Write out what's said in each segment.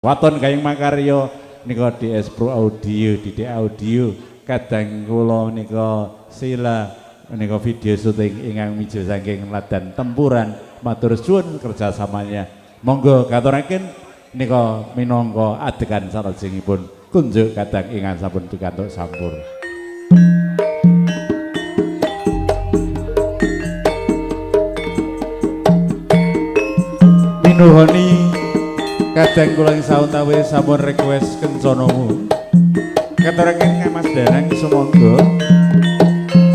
Waton Gayeng Makarya nika DS Pro Audio, Didik Audio, kadang kula nika sila nika video syuting ingkang mijo saking Ladan Tempuran. Matur suwun kerjasamanya. Monggo katuraken nika minangka adegan salajengipun kunjuk kadang ingkang sampun pikantuk sampur. Minuhoni kadang kula ing sawetawis sampun request kencanamu. Katuraken Kang Mas Danang sumangga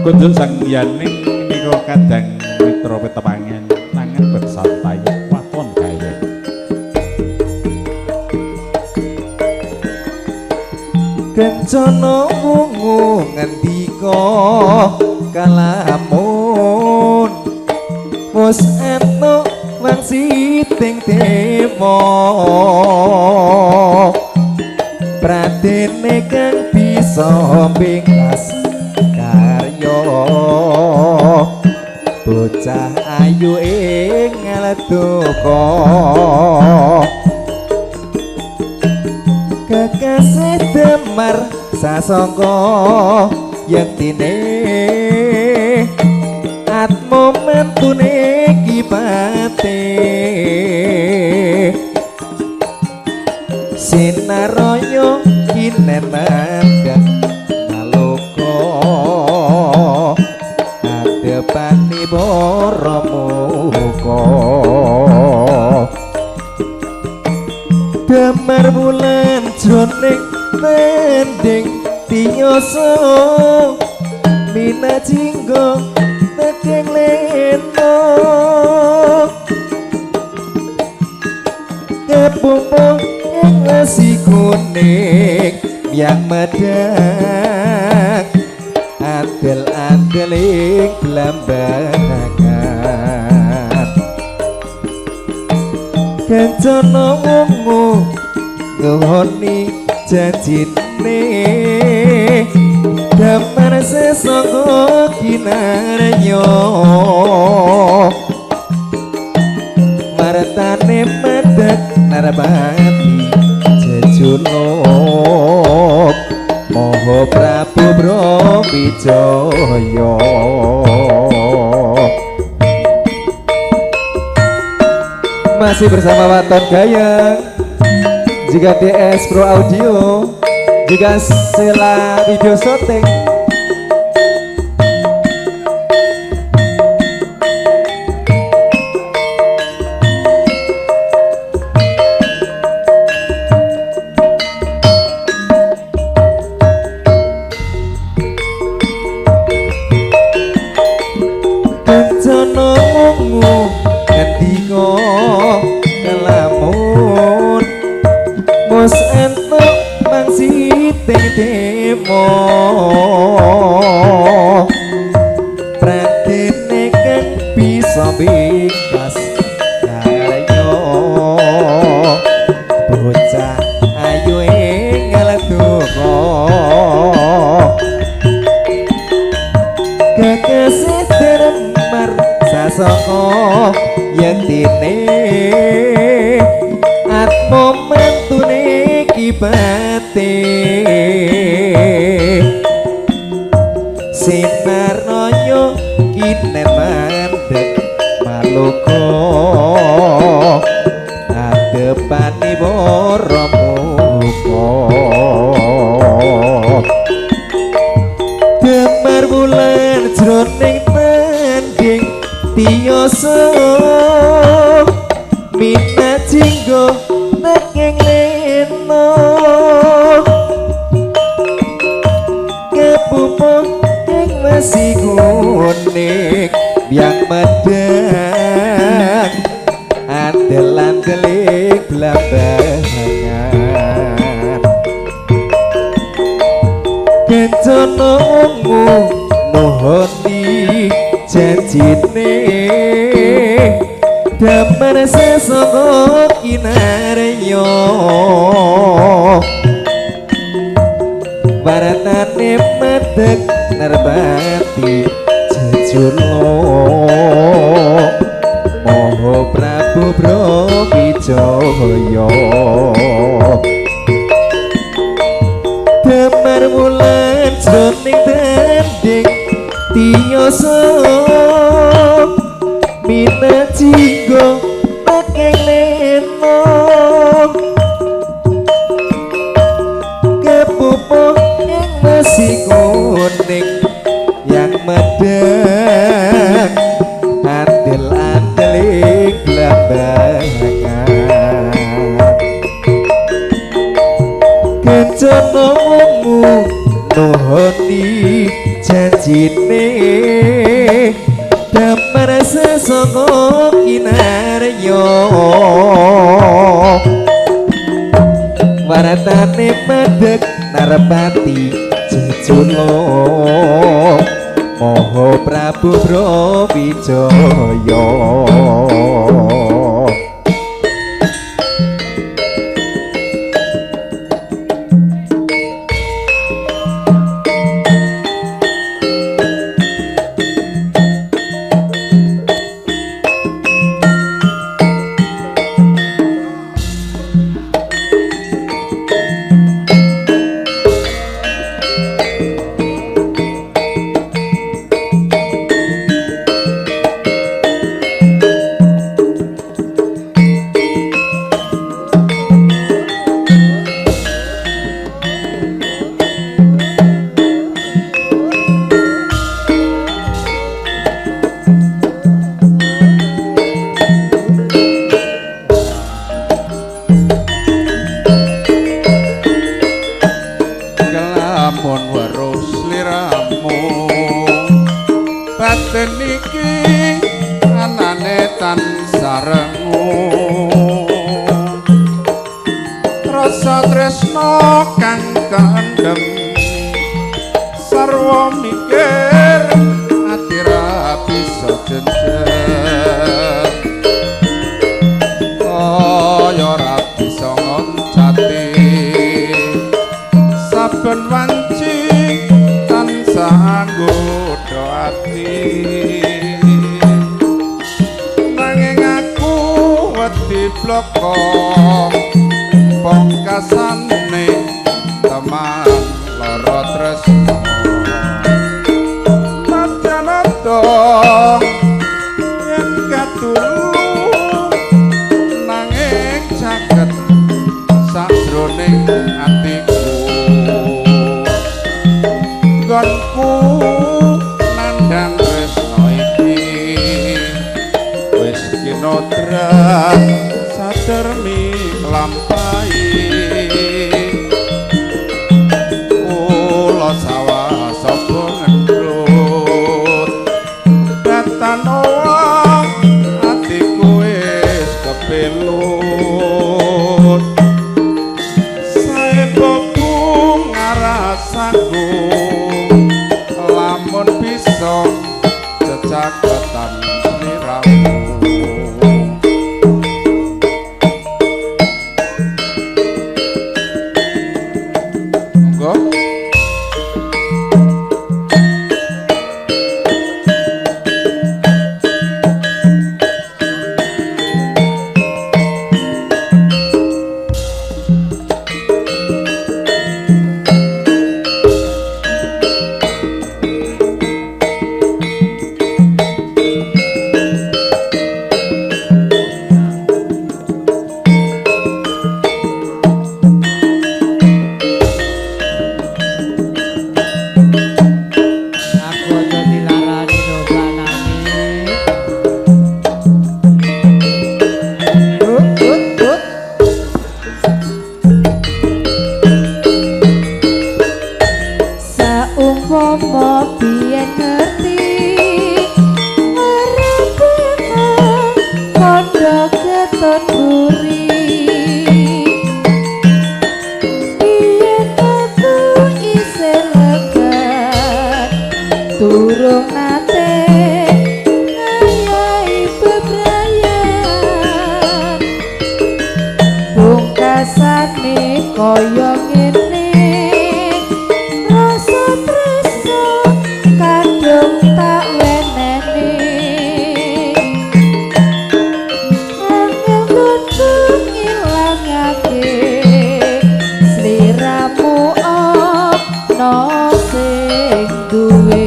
kunjuk sang yaning nika kadang mitra petepangan langen bersantai waton gayeng. Kencana wungu ngendika kalamun wis entuk wangsiting dewa pradene kang bisa bingkas karya bocah ayu ing duka kekasih Demar sasangka yektine atma mantune kipate sinaraya kinen mandhak maloka adepani para muka Damar wulan jroning tanding tiyasa minajingga teking lena kepupuh ing wesi kuning yang medhak andel-andel ing blambangan kencana wungu nggoni janjine damar sesangka kinarya martane mandhek narpati jejuluk Maha Prabu Brawijaya. Masih bersama Waton Gayeng, juga DS Pro Audio, juga Sela Video Shooting. Kencana wungu ngendika kelamun wis entuk mangsiting dewa pradene kang bisa bingkas karya bocah ayu ing duka kekasih Demar sasangka yektine atma mantune kibate sinaraya kinen mandhek maloka adepane para muka Damar wulan jroning tanding tiyasa minajingga teking lena kepupuh ing wesi kuning yang medhak andel-andel ing blambangan kencana wungu nuhoni janjine damar sesangka kinarya waratane mandhek narbati jejuluk Maha Prabu Brawijaya. rasa minajinggo akeh leno kepupu ing mesi kuning yang medeng andel-andel ing blambangan kencana wungu nuhoni janjine damar sesanga kinarya waratane madeg narpati jejula Maha Prabu Brawijaya. Kelamun weruh sliramu batin iki anane tansah rengu rasa tresna kang kandhem sarwa mikir ati ra bisa jenjem kaya ra bisa ngoncati saben wanci tansah nggodha ati nanging aku wedi bloko pungkasane teman lara tresna nadyan yen katulu nanging caket sakjroning atiku nggonku nandhang tresna iki wis kinodra sadermi nglampahi kula sawah sapa ngendrut datan owah atiku wis kepelut saeboku ngarasaku lamun bisa cecaketan sliramu. Monggo. Aku aja dilarani lho Mbak Nani. Tut tut tut. Saumpama biyen ngerti ora bakal kandha keton buri. Biyen aku isih legat durung nate ngayahi bebrayan pungkasane kaya ngene rasa tresna kadung tak weneni angel kudu ngilangake sliramu ana sing duwe.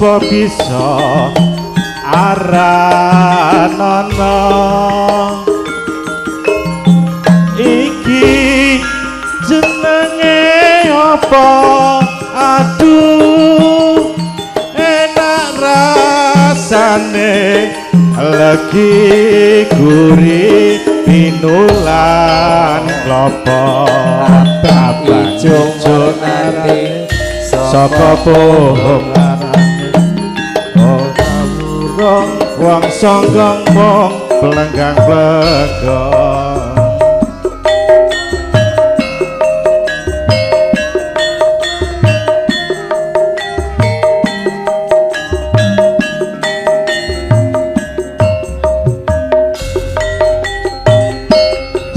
Sapa bisa aranana iki jenenge apa? Aduh, enak rasane legi gurih pinulan klopo. Abang ijo warnane saka pohong ora wurung wong songgong mung plenggang plenggong.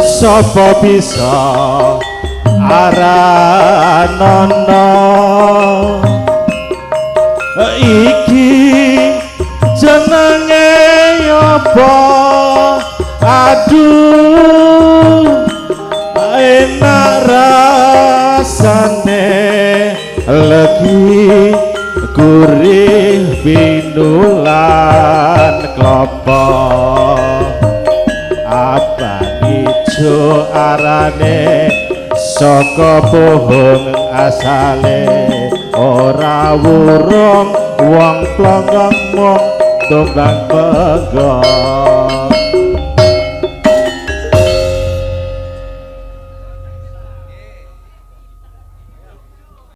Sapa bisa aranana iki jenenge apa? Aduh, enak rasane legi gurih pinulan klopo. Abang ijo arane saka pohong asale ora wurung wong plonggong mung tumbang penggong.